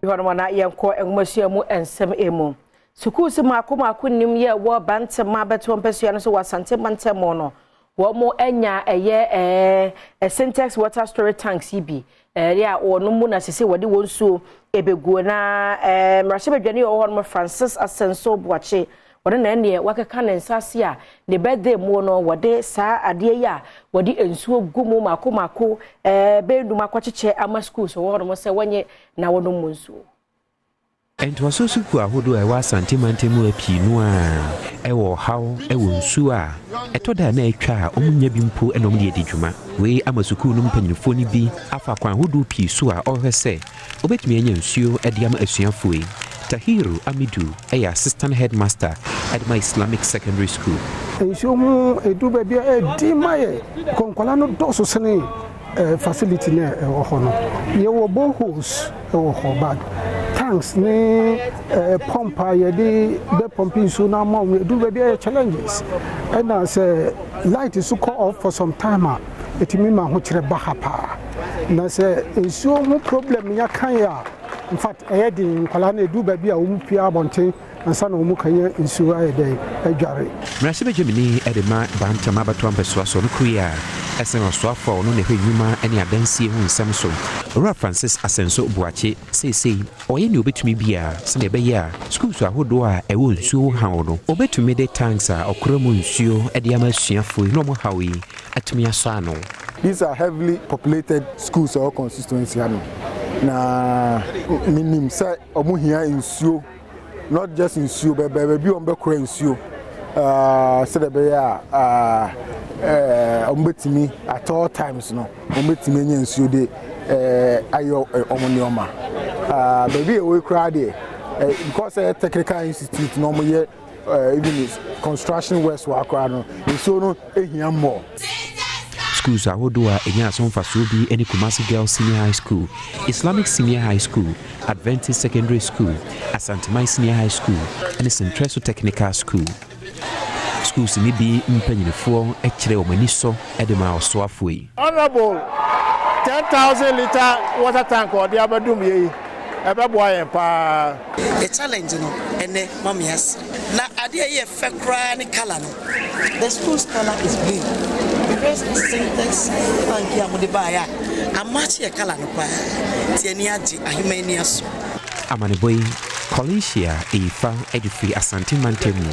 Hɔnom na yɛnkɔ nwomasua mu nsɛm emu. Sukuu si mako mako nim yɛ wɔ Bantama abɛtoɔ mpɛsua no so wɔ Asante mantam no, wɔn anya ɛyɛ Sintex water storage tanks yi bi ɛyɛ a wɔn mu na sisi wɔde wɔn nsuo ebeguo. Na mmarahyɛbadwani a ɔwɔ hɔ no, Francis Asenso Boakye, wɔde na ɛneɛ wakeka ne nsa ase a ne birthday mu no, wɔde saa adeɛ yi a wɔde nsuo gu mu mako mako 50 akɔkyekyɛ ama schools wɔ hɔnom sɛ wɔnyɛ na wɔnom mu nsuo. Ntoaso sukuu ahodoɔ a ɛwɔ Asante mantam mu pii no a ɛwɔ ɔhaw ɛwɔ nsuo a ɛtɔ da na atwa a ɔmo nya bi mpo ɛna ɔmo de adi dwuma. Wei ama sukuu no mpanyinfoɔ no bi afa kwan ahodoɔ pii so a ɔrehwɛ sɛ obɛtumi anya nsuo de ama asuafoɔ yi. Tahiru Amidu ɛyɛ assistant headmaster ɛde ma Islamic Secondary School. Nsuo ho edu baabi a ɛdi ma yɛ nkɔnkɔla no dɔɔso sene facility no ɛwɔ hɔ no. Yɛwɔ boreholes ɛwɔ hɔ, but tanks ne pump a yɛde bɛ pump nsuo no ama wɔn, edu baabi a yɛ challenges. Ɛna sɛ light so kɔ off for some time a, ɛtumi ma ahokyerɛ ba ha paa. Na sɛ nsuo ho problem yɛaka yɛ a, in fact, ɛyɛ den. Nkwadaa no edu baabi a wɔn pia abɔnten ansa na wɔn kanya nsuo ayɛ dɛn adware. Mmarahyɛbadwamni ɛde ma Bantam abatoa mpɛsoa so no kuro yi a ɛsɛn ɔsoafoɔ a ɔno na ɛhwɛ nnwuma ne adansie ho nsɛm so, Owura Francis Asenso Boakye, seesei ɔyɛ nea obɛtumi bia sɛnea ɛbɛyɛ a schools ahodoɔ a ɛwɔ nsuo haw no, obɛtumi de tanks a ɔkora mu nsuo de ama asuafoɔ yi na ɔmo haw yi atumi asɔ ano. These are heavily populated schools ɛwɔ constituency ano, na menim sɛ ɔmo hia nsuo, not just nsuo bɛbɛ baabi a ɔmo bɛkora nsuo sɛdeɛ ɛbɛyɛ a ɔmo bɛtumi at all times no, ɔmo bɛtumi anya nsuo de ayɛ ɔmo nneɛma. Baabi a ɛwɔ koraa deɛ, because ɛyɛ technical institute na ɔmo yɛ even construction works wɔ akora no, nsuo no ehia more. Schools ahodoɔ a ɛnya aso mfasoɔ bi ne Kumasi Girls Senior High School, Islamic Senior High School, Adventist Secondary School, Asanteman Senior High School ne Sentreso Technical School. Schools ne bi mpanyinifoɔ kyerɛ wɔn ani sɔ de ma ɔsoafoɔ yi. Honourable, 10,000 litre water tank a ɔde abɛdum yɛ yi, ɛbɛboa yɛn paa. The challenge no ɛnɛ mami ase na adeɛ yɛ fɛ koraa ne colour no. The school's colour is blue because Sintex tank a mode baeɛ a amakye yɛ colour no paa, nti ani agye ahema ani aso. Amanebɔ yi, Colicia Eyifa de firi Asante mantam mu.